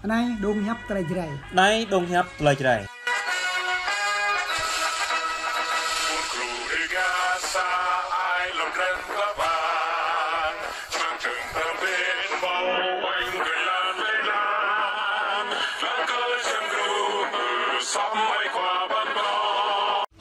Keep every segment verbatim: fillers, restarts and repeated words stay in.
Anai dong hiăp tơlơi Jrai. Anai dong hiăp tơlơi Jrai.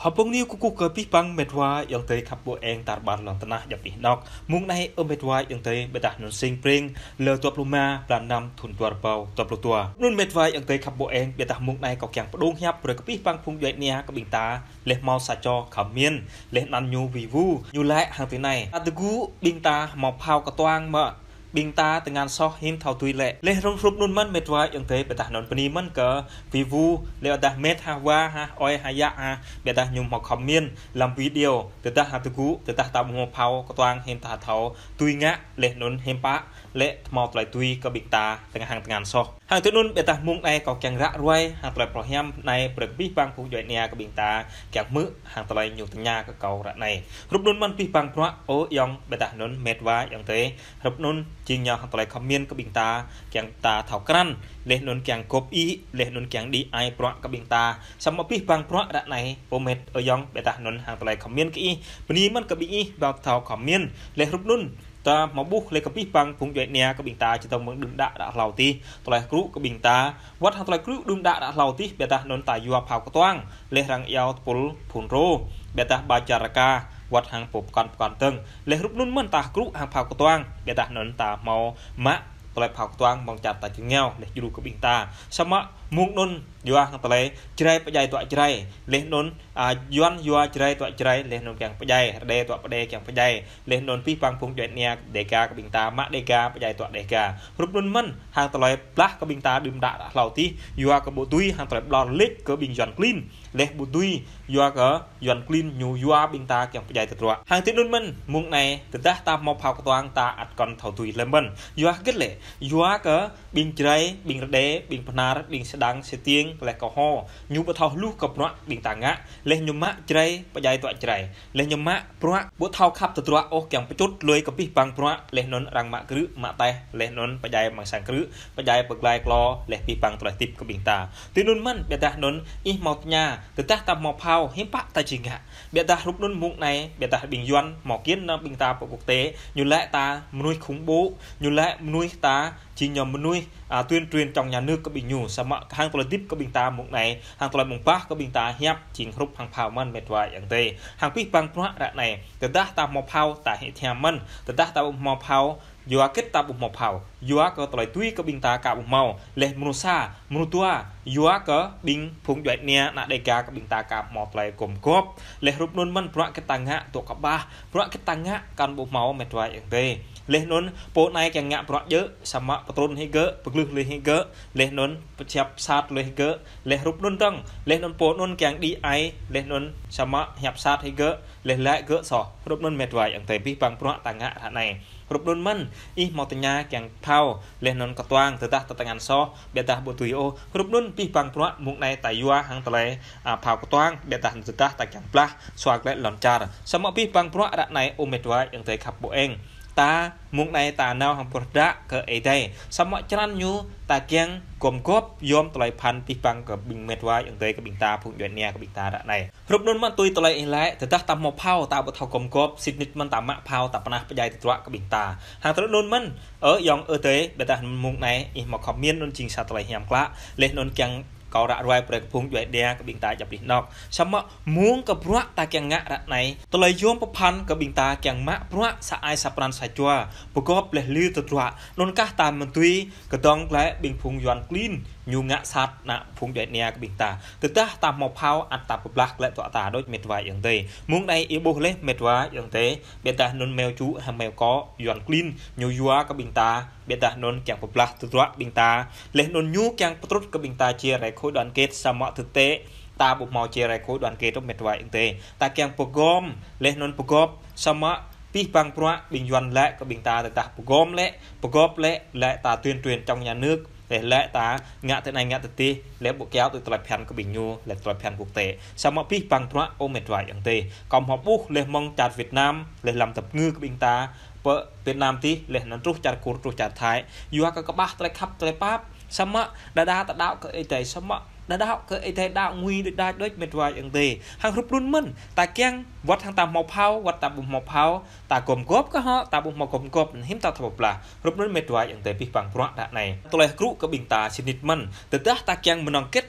Hơpung niu kơkuh kơ abih bang met wa ayŏng adơi khăp ƀu eng tar ƀar lŏn tơnah djŏp anih anŏ. Mông anai ơ met wa ayŏng adơi, ƀiădah anŭn sing pring lơ dua pluh rơma, blan năm, thun dua rơbâo dua pluh dua. Anŭn met wa ayŏng adơi khăp ƀu eng, ƀiădah mông anai kâo kiăng pơdŏng hiăp brơi kơ abih bang phung djuai ania kơ ƀing ta, laih hmâo sa čô khŏm min, laih anăn ñu Vivu, ñu laĭ hăng tui anai: Ta tơgŭ ƀing ta hmâo phao kơtuang mơ̆, ƀing ta tơngan soh hin thâo tui lĕ. Laih rŏng hrup anŭn mơ̆n met wa ayŏng adơi, ƀiădah anŭn bơni mơ̆n kơ Vivu, laih ƀiădah met hă wa hă, ơi hă yă hă, ƀiădah ñu hmâo khŏm min lăm video: Tơdah hă tơgŭ, tơdah ta ƀu hmâo phao kơtuang hin ta thâo tui ngă, laih anŭn hiư̆m pă lĕ hmâo tơlơi tui kơ ƀing ta tơngan hăng tơngan soh. Hăng tui anŭn ƀiădah mông anai kâo kiăng ră ruai hăng tơlơi pơhiăp anai brơi kơ abih bang phung djuai ania kơ ƀing ta kiăng hmư̆ hăng tơlơi ñu tơña kơ kâo ră anai. Hrup anŭn mơ̆n abih bang bruă, ơ ayŏng, ƀiădah anŭn met wa ayŏng adơi, hrup anŭn jing ñu hăng tơlơi khŏm min kơ ƀing ta, kiăng ta thâo krăn, laih anŭn kiăng gŏp ih, laih anŭn kiăng đĭ ai bruă kơ ƀing ta. Samơ̆ abih bang bruă ră anai, ơ met ơ ayŏng, ƀiădah anŭn hăng tơlơi khŏm min kơ ih, bơni mơ̆n kơ ƀing ih ƀu thâo khŏm min. Laih hrup anŭn ta hmâo ƀuh laih kơ abih bang phung djuai ania kơ ƀing ta, čơdơ̆ng mơ̆ng đưm đă đă hlâo adih, tơlơi krŭ kơ ƀing ta, wơ̆t hăng tơlơi krŭ đưm đă đă hlâo adih, ƀiădah anŭn ta yua phao kơtuang, laih arăng iâu tơpul phun rô, ƀiădah ba čar rơka, wơ̆t hăng pô pơkŏn pơkŏn dơ̆ng. Laih hrup anŭn mơ̆n ta krŭ hăng phao kơtuang, ƀiădah anŭn ta hmâo mă tơlơi phao kơtuang mơ̆ng čar ta čơngeo, laih djru kơ ƀing ta. Samơ̆ mông anŭn yua hăng tơlơi Jrai pơdjai dua Jrai, laih anŭn, a, Yuan yua Jrai dua Jrai, laih anŭn kiăng pơdjai, Rơđê dua Pơđê kiăng pơdjai, laih anŭn abih bang phung djuai ania Đêga kơ ƀing ta mă Đêga pơdjai dua Đêga. Hrup anŭn mơ̆n hăng tơlơi blah kơ ƀing ta đưm đă đă hlâo adih, yua kơ ƀu dưi hăng tơlơi ƀlŏr lĕč kơ ƀing Yuan klin, laih ƀu dưi yua kơ Yuan klin ñu yua ƀing ta kiăng pơdjai tơdruă. Hăng tui anŭn mơ̆n mông anai, tơdah ta hmâo phao kơtuang ta ăt kŏn thâo tui lĕ mơ̆n. Yua hơget lĕ? Yua kơ ƀing Jrai, ƀing Rơđê, ƀing Bơhnar, ƀing Sêđăng, Stiêng, laih kơ Hô, ñu ƀu thâo hluh kơ bruă ƀing ta ngă, laih ñu mă Jrai pơdjai dua Jrai, laih ñu mă bruă ƀu thâo khăp tơdruă ôh, kiăng pơčŭt lui kơ abih bang bruă, laih anŭn arăng mă krư̆, mă teh, laih anŭn pơdjai mơ̆ng sang krư̆, pơdjai pơglai klô, laih abih bang tơlơi hơdip kơ ƀing ta. Tui anŭn mơ̆n, ƀiădah anŭn ih hmâo tơña, tơdah ta hmâo phao, hiư̆m pă ta či ngă. Ƀiădah hrup anŭn mông anai, ƀiădah ƀing Yuan hmâo kiăng nao ƀing ta pơ quốc tế, ñu laĭ ta mơnuih khủng bố, ñu laĭ mơnuih ta jing ñu mơnuih, a, tuyên truyền chống nhà nước kơ ƀing ñu, samơ̆ hăng tơlơi hơdip kơ ƀing ta mông anai, hăng tơlơi mơ̆ng bah kơ ƀing ta hiăp jing hrup hăng phao mơ̆n met wa ayŏng adơi. Hăng abih bang bruă ră anai, tơdah ta hmâo phao ta hĭ thiam mơ̆n, tơdah ta ƀu hmâo phao, yua hơget ta ƀu hmâo phao? Yua kơ tơlơi tui kơ ƀing ta ka ƀu hmâo, laih mrô sa, mrô dua, yua kơ ƀing phung djuai ania ană Đêga kơ ƀing ta ka hmâo tơlơi gum gŏp. Laih hrup anŭn mơ̆n bruă hơget ta ngă dŏ kơƀah, bruă hơget ta ngă kăn ƀu hmâo met wa ayŏng adơi. Laih anŭn pô anai kiăng ngă bruă djơ̆, samơ̆ pơtrŭn hĭ gơ̆, pơglưh lui hĭ gơ̆, laih anŭn pơčăp sat lui hĭ gơ̆, laih hrup anŭn dơ̆ng, laih anŭn pô anŭn kiăng đĭ ai, laih anŭn samơ̆ hiăp sat hĭ gơ̆, laih laĭ gơ̆ soh. Hrup anŭn met wa ayŏng adơi, abih bang bruă ta ngă ră anai. Hrup anŭn mơ̆n, ih hmâo tơña kiăng phao, laih anŭn kơtuang, tơdah ta tơngan soh, ƀiădah ƀu dưi ôh. Hrup anŭn abih bang bruă mông anai ta yua hăng tơlơi, a, phao kơtuang, ƀiădah tơdah ta kiăng blah sua glaĭ lŏn čar. Samơ̆ abih bang bruă ră anai ơ met wa ayŏng adơi khăp ƀu eng. Ta mông anai ta nao hăng pơrơđah kơ Ơi Adai. Samơ̆ črăn ñu ta kiăng gum gŏp yom tơlơi phiăn abih bang kơ ƀing met wa ayŏng adơi kơ ƀing ta phung djuai ania kơ ƀing ta ră anai. Hrup anŭn mơ̆n tui tơlơi ih laĭ, tơdah ta hmâo phao ta ƀu thâo gum gŏp, sĭt nik mơ̆n ta mă phao ta pơnah pơdjai tơdruă kơ ƀing ta. Hăng tui anŭn mơ̆n, ơ ayŏng ơ adơi, ƀiădah mông anai ih hmâo khŏm min anŭn jing sa tơlơi hiam klă, laih anŭn kiăng kâo ră ruai brơi kơ phung djuai ania kơ ƀing ta djŏp anih anŏ. Samơ̆ mông kơ bruă ta kiăng ngă ră anai, tơlơi yom pơphan kơ ƀing ta kiăng mă bruă sa ai sa pran sa jua, pơgŏp laih lir tơdruă, anŭn kah ta mơ̆n tui kơdŏng glaĭ ƀing phung Yuan klin, ñu ngă sat ană phung djuai ania kơ ƀing ta. Tơdah ta hmâo phao ăt ta pơblah glaĭ tơdruă ta đôč met wa ayŏng adơi. Mông anai ih ƀuh laih met wa ayŏng adơi, ƀiădah anŭn meo ču hăng meo kŏ Yuan klin, ñu yua kơ ƀing ta, ƀiădah anŭn kiăng pơblah tơdruă ƀing ta. Laih anŭn ñu kiăng pơtrŭt kơ ƀing ta chia rẽ khối đoàn kết, samơ̆ thực tế ta ƀu hmâo chia rẽ khối đoàn kết ôh met wa ayŏng adơi. Ta kiăng pơgŏm, laih anŭn pơgŏp, samơ̆ abih bang bruă ƀing Yuan laĭ kơ ƀing ta tơdah pơgŏm lĕ, pơgŏp lĕ, laĭ ta tuyên truyền chống nhà nước, laih laĭ ta ngă tơ anai ngă tơ adih, laih ƀu kiaŏ tui tơlơi phiăn kơ ƀing ñu, laih tơlơi phiăn quốc tế. Samơ̆ abih bang bruă ơ met wa ayŏng adơi. Kâo hmâo ƀuh laih mơ̆ng čar Việt Nam, laih lăm tơpơngư kơ ƀing ta pơ Việt Nam adih, laih anŭn truh čar Kur, truh čar Thái. Yua kơ kơƀah tơlơi khăp tơlơi pap, Samơ̆ đơđa ta đaŏ kơ Ơi Adai, samơ̆ đơđa đaŏ kơ Ơi Adai đaŏ ngui đôč đač đôč mĕt wa ayŏng adơi. Hăng hrup anŭn mơ̆n, ta kiăng wơ̆t hăng ta hmâo phao, wơ̆t ta ƀu hmâo phao, ta gum gŏp kơ hŏ, ta ƀu hmâo gum gŏp, hiư̆m ta thâo pơblah. Hrup anŭn mĕt wa ayŏng adơi abih bang bruă ră anai. Tơlơi hơkrŭ kơ ƀing ta sĭt nik mơ̆n, tơdah ta kiăng mơnong kĕt,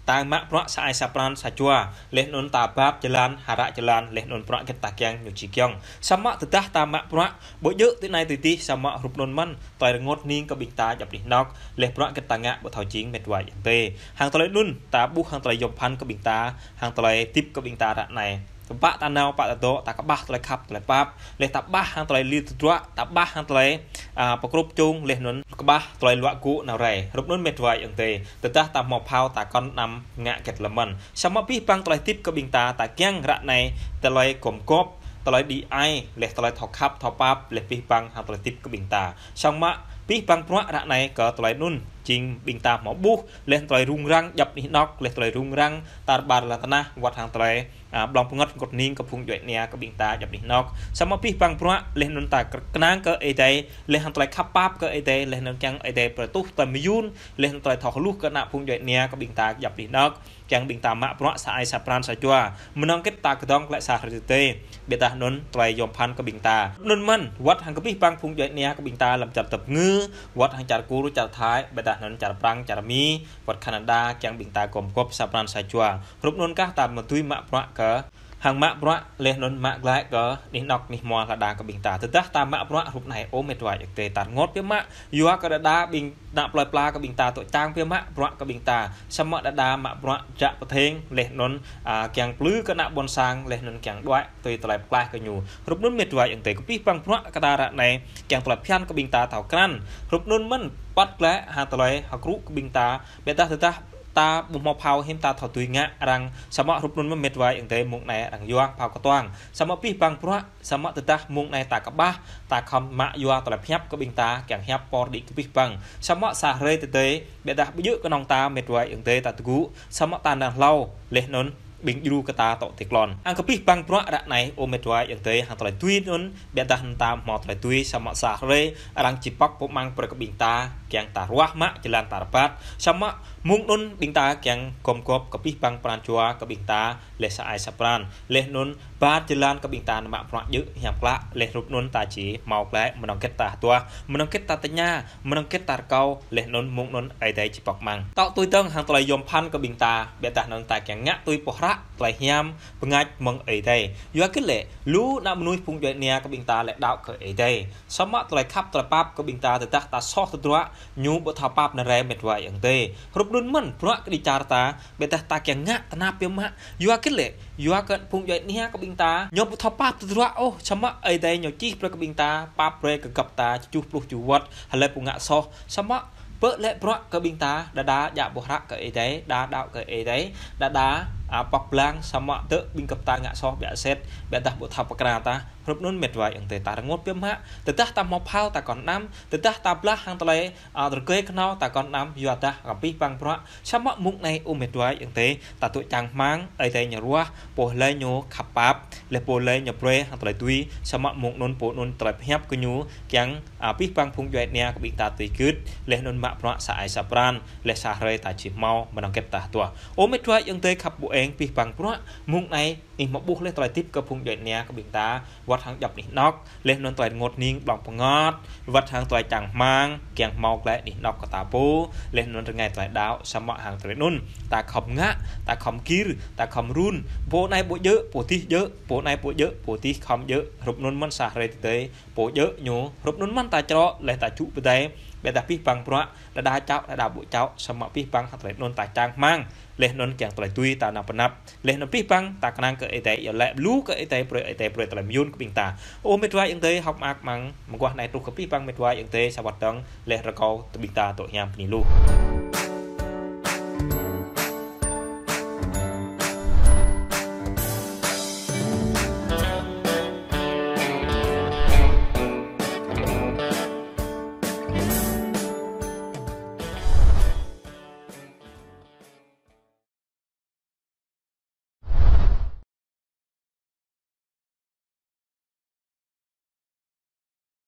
ta mă bruă sa ai sa pran sa jua, laih anŭn ta bap jơlan, hơră jơlan, laih anŭn bruă hơgĕt ta kiăng ñu či giŏng. Samơ̆ tơdah ta mă bruă ƀu djơ̆ tui anai tui adih, samơ̆ hrup anŭn mơ̆n, tơlơi rơngot hning kơ ƀing ta djŏp anih anŏk, laih bruă hơgĕt ta ngă ƀu thâo jing mĕt wa ayŏng adơi. Hăng tơlơi anŭn, ta ƀuh hăng tơlơi yôm phăn kơ ƀing ta, hăng tơlơi hơdip kơ ƀing ta ră anai. Tơpă ta nao pă ta dŏ, ta kơƀah tơlơi khăp tơlơi pap, laih ta kơƀah hăng tơlơi lir tơdruă, ta kơƀah hăng tơlơi, a, pơkrŭp čung, laih anŭn kơƀah tơlơi luă gŭ nao rai. Hrup anŭn mĕt wa ayŏng adơi, tơdah ta hmâo phao ta kŏn anăm ngă hơgĕt lơ̆m mơ̆n. Samơ̆ abih bang tơlơi hơdip kơ ƀing ta, ta kiăng ră anai, tơlơi gum gŏp, tơlơi đĭ ai, laih tơlơi thâo khăp thâo pap, laih abih bang hăng tơlơi hơdip kơ ƀing ta. Samơ̆ abih bang bruă ră anai kơ tơlơi anŭn, jing ƀing ta hmâo ƀuh, laih tơlơi rŭng răng djŏp anih anŏk, laih tơlơi rŭng răng tar ƀar lŏn tơnah, wơ̆t hăng tơlơi a, blŏng pơngăt rơngot hning kơ phung djuai ania kơ ƀing ta djŏp anih anŏk. Samơ̆ abih bang bruă, laih anŭn ta kơ-, kơnang kơ Ơi Adai, laih anŭn tơlơi khăp pap kơ Ơi Adai, laih anŭn kiăng Ơi Adai pơrơtuh tơlơi mơyun, laih anŭn tơlơi thâo hluh kơ ană phung djuai ania kơ ƀing ta djŏp anih anŏk. Kiăng ƀing ta mă bruă sa ai sa pran sa jua. Mơnong hơgĕt ta kơdŏng glaĭ sa hrơi tơdơi. Ƀiădah anŭn tơlơi yôm phăn kơ ƀing ta. Anŭn mơ̆n, wơ̆t hăng kơ abih bang phung djuai ania kơ ƀing ta lăm čar tơp ngư, wơ̆t hăng čar Kur, čar Thái, ƀiădah anŭn čar Prang, čar Mi, wơ̆t Canada, kiăng ƀing ta gum gŏp sa pran sa jua. Hrup anŭn kah ta mă tui mă bruă kơ, hăng mă bruă laih anŭn mă glaĭ kơ anih anŏk anih hmua lŏn đa kơ ƀing ta. Tơdah ta mă bruă hrup anai ơ mĕt wa ayŏng adơi ta rơngot biă mă. Yua kơ đơđa ƀing ană plơi pla kơ ƀing ta tŏ čang biă mă bruă kơ ƀing ta. Samơ̆ đơđa mă bruă jăk pơtheng laih anŭn, a, kiăng plư kơ ană ƀôn sang laih anŭn kiăng đuaĭ tui tơlơi pơklaih kơ ñu. Hrup anŭn mĕt wa ayŏng adơi kơ abih bang bruă kơ ta ră anai kiăng tơlơi phiăn kơ ƀing ta thâo krăn. Hrup anŭn mơ̆n păt glaĭ hăng tơlơi hơkrŭ kơ ƀing ta. Ƀiădah tơdah ta ƀu hmâo phao hiư̆m ta thâo tui ngă arăng, samơ̆ hrup anŭn mơ̆n mĕt wa ayŏng adơi mông anai arăng yuang phao kơtuang. Samơ̆ abih bang bruă, samơ̆ tơdah mông anai ta kơƀah, ta khŏm mă yua tơlơi pơhiăp kơ ƀing ta, kiăng hiăp pơr đĭ kơ abih bang. Samơ̆ sa hrơi tơdơi, ƀiădah ƀu djơ̆ kơnơ̆ng ta mĕt wa ayŏng adơi ta tơgŭ, samơ̆ ta năng hlâo, laih anŭn ƀing djru kơ ta tŏ tơklon. Hăng kơ abih bang bruă ră anai ơ mĕt wa ayŏng adơi hăng tơlơi tui anŭn, ƀiădah anŭn ta hmâo tơlơi tui samơ̆ sa hrơi, arăng či pŏk pơmăng brơi kơ ƀing ta, kiăng ta ruah mă jơlan ta rơbat. Samơ̆ mông anŭn ƀing ta kiăng gum gŏp kơ abih bang pran jua kơ ƀing ta, laih sa ai sa pran. Laih anŭn bap jơlan kơ ƀing ta nao mă bruă djơ̆ hiam klă, laih hrup anŭn ta či hmâo glaĭ mơnong hơgĕt ta hơduah, mơnong hơgĕt ta tơña, mơnong hơgĕt ta rơkâo, laih anŭn mông anŭn Ơi Adai či pŏk mơ̆ng. Tŏ tui dơ̆ng hăng tơlơi yôm phăn kơ ƀing ta, ƀiădah anŭn ta kiăng ngă tui pơhră tơlơi hiam, bơngač mơ̆ng Ơi Adai. Yua hơgĕt lĕ, lu ană mơnuih phung djuai ania kơ ƀing ta lĕ đaŏ kơ Ơi Adai. Samơ̆ tơlơi khăp tơlơi pap kơ ƀing ta tơdah ta soh tơdruă, ñu ƀu thâo pap nao rai mĕt wa ayŏng adơi. Hrup anŭn mơ̆n, bruă kơđi čar ta, ƀiădah ta kiăng ngă tơnap biă mă. Yua hơgĕt lĕ, yua kơ phung djuai ania kơ ƀing ta, ñu ƀu thâo pap tơdruă ôh, samơ̆ Ơi Adai ñu čih brơi kơ ƀing ta, pap brơi kơ gŏp ta, tơjuh pluh tơjuh wơ̆t, hlơi pô ngă soh, samơ̆ pơ lĕ bruă kơ ƀing ta, đơđa djă ƀu hră kơ Ơi Adai, đa đaŏ kơ Ơi Adai, đơđa, a, pŏk blang, samơ̆ tơ ƀing gŏp ta ngă soh biă sĕt, ƀiădah ƀu thâo pơkra ta, hrup anŭn mĕt wa ayŏng adơi ta rơngot biă mă, tơdah ta hmâo phao ta kŏn anăm, tơdah ta blah hăng tơlơi, a, rơgơi kơnao ta kŏn anăm, yua dah kơ abih bang bruă, samơ̆ mông anai ơ mĕt wa ayŏng adơi, ta tŏ čang rơmang, Ơi Adai ñu ruah, pô hlơi ñu khăp pap, laih pô hlơi ñu brơi hăng tơlơi tui, samơ̆ mông anŭn pô anŭn tơlơi pơhiăp kơ ñu, kiăng, a, abih bang phung djuai ania kơ ƀing ta tui gưt, laih anŭn mă bruă sa ai sa pran, laih sa hrơi ta či hmâo, mơnong hơgĕt ta hơduah. Ơ mĕt wa ayŏng adơi khăp ƀu eng abih bang bruă, mông anai, ih mă ƀuh laih tơlơi hơdip kơ phung djuai ania kơ ƀing ta, wơ̆t hăng djŏp anih anŏk, laih anŭn tơlơi rơngot hning blŏng pơngăt, wơ̆t hăng tơlơi čang rơmang, kiăng hmâo glaĭ anih anŏk kơ ta pô, laih anŭn rơngai tơlơi đaŏ, samơ̆ hăng tơlơi anŭn. Ta khŏm ngă, ta khŏm gir, ta khŏm run, pô anai ƀu djơ̆, pô adih djơ̆, pô anai ƀu djơ̆, pô adih khŏm djơ̆, hrup anŭn mơ̆n sa hrơi tơdơi, pô djơ̆ ñu, hrup anŭn mơ̆n ta črŏ, laih ta čŭ pơdai, ƀiădah abih bang bruă, đơđa čao, đơđa ƀu čao, samơ̆ abih bang hăng tơlơi anŭn ta čang rơmang, laih anŭn kiăng tơlơi tui ta nao pơanăp. Laih anŭn abih bang ta kơnang kơ Ơi Adai, yua lĕ lu kơ Ơi Adai brơi, Ơi Adai brơi tơlơi mơyun kơ ƀing ta. Ơ mĕt wa ayŏng adơi, hơ̆k mơak mơ̆ng mơguah anai truh kơ abih bang mĕt wa ayŏng adơi, sa wơ̆t dơ̆ng, laih rơkâo tơ ƀing ta tŏ hiam bơni lu.